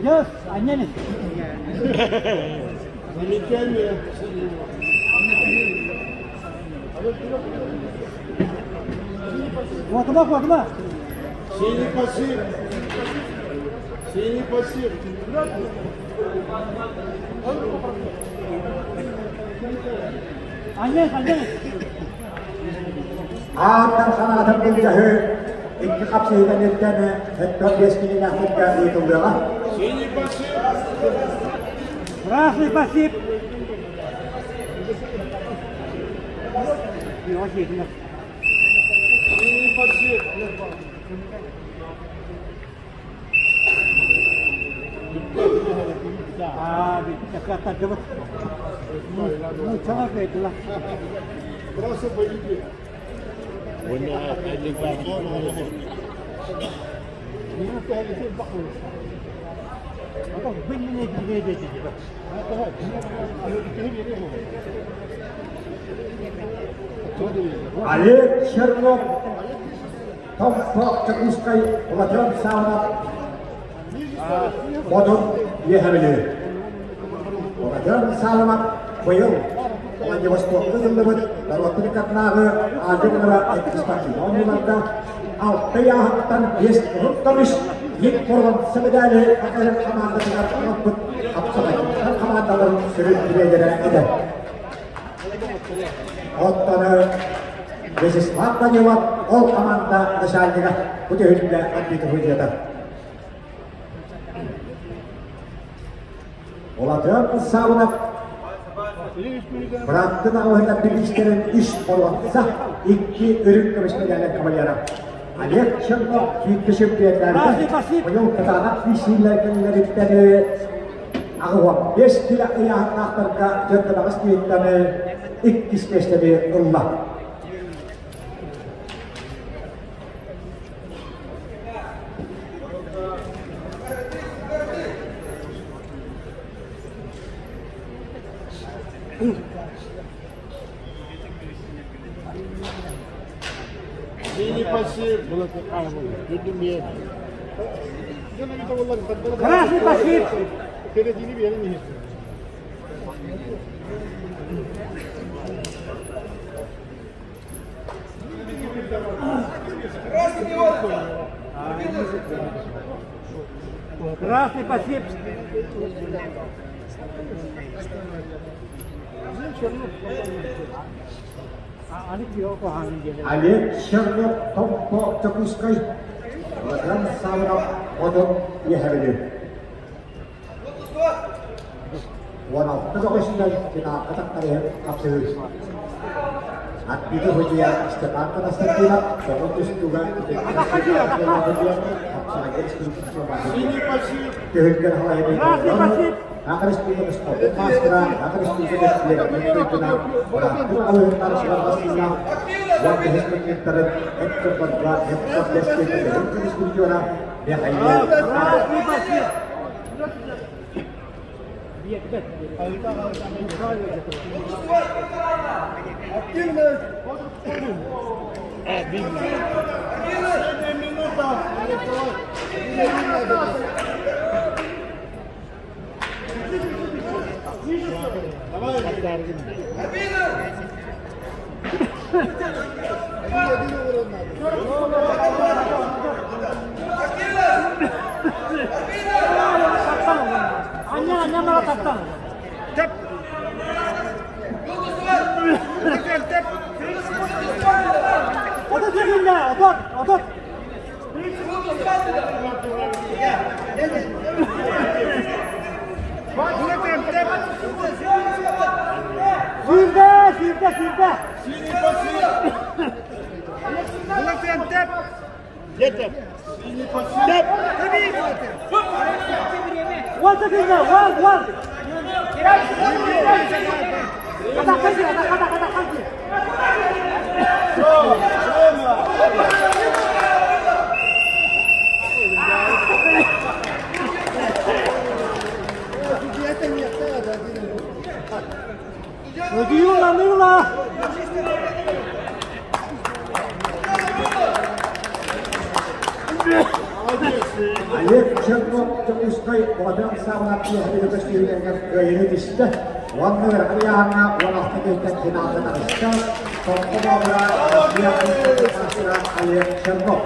Маладьыас, анньан ис. Замечание. Куотума, куотума. Синий пассив. Синий пассив. Анньан ис, анньан ис. Ааттан санаатын былдьаһыы икки хапсыһыынан ирдэн өттөн биэс кинилээхтэргэ ыытыллыаҕа. Синий пассив. Красный пассив. Синий пассив. Аа, каттардыбыт. Нууччалар кыайдылар. Трасса поведи. Олег Чернов, Томпо Дьокуускай Владимир Саввинов Модун Үөһэ Владимир Саввинов быйыл Владивостокка ыытыллыбыт норуоттар ыккардынааҕы Азия муора экспортивнай оонньууларга алта ыйааһынтан биэс уһун көмүс ник боруонса медали Саха хамаандатыгар ылбыт хапсаҕайдьыттар хамаандаларын сүрүн тренерэ этэ. Оттон Вячеслав Данилов ол команда начальнига бу түһүлгэ арбитр судьята. Владимир Савинов бырааттын аҕалыһыгар бириистэрин үс боруонса, икки үрүҥ көмүс медаль кавалера. Олег Чернов сүүрбэ чемпионнарга быйыл кытаанах киирсиилэр кэллэриттэн аҕыһуон биэс килэ ыйааһыннаахтарга дьарыктанаҕас киһиттэн иккис миэстэни ылла. Синий пассив. Красный пассив. Красный пассив. Олег Чернов Томпо Дьокуускай Владимир Савинов Одун Үөһэ 16 көҕүсүнэн финалга тахтарыһын хапсыһыы. Арбитры судьуйа Степан Константинов тоҕо тустууга Синий пассив. Түһүлгэн халайын Саха Республикатын спордун маастара, Саха Республикатын үөрэҕин туйгуна, бырааттыы алыһыттар сылаҕастыылаах уон бэһис турнирдарын Эт-Чорборго Эт-Чорбэс көмүс призера Михаил Красный пассив. Активность. Последняя минута. Давай. Анньан, анньан бара таптан. Отут секунда, отут, отут. Сүүрдэ, сүүрдэ, сүүрдэ. Синий пассив. Синий пассив. Уон секунда, уон, уон. Атахха киир, атахха, атахха, атахха киир. Все, время. Удьуйула, ныла. Олег Чернов Дьокуускай Дьокуускай Богатырь саҕалаах киэһэ көстүүтүгэр кыайыыны түстэ. Уонна ыарахан ыйааһыҥҥа 16 киһиттэн финалга таҕыста. Томпо Боотура, Россия маастара Олег Чернов.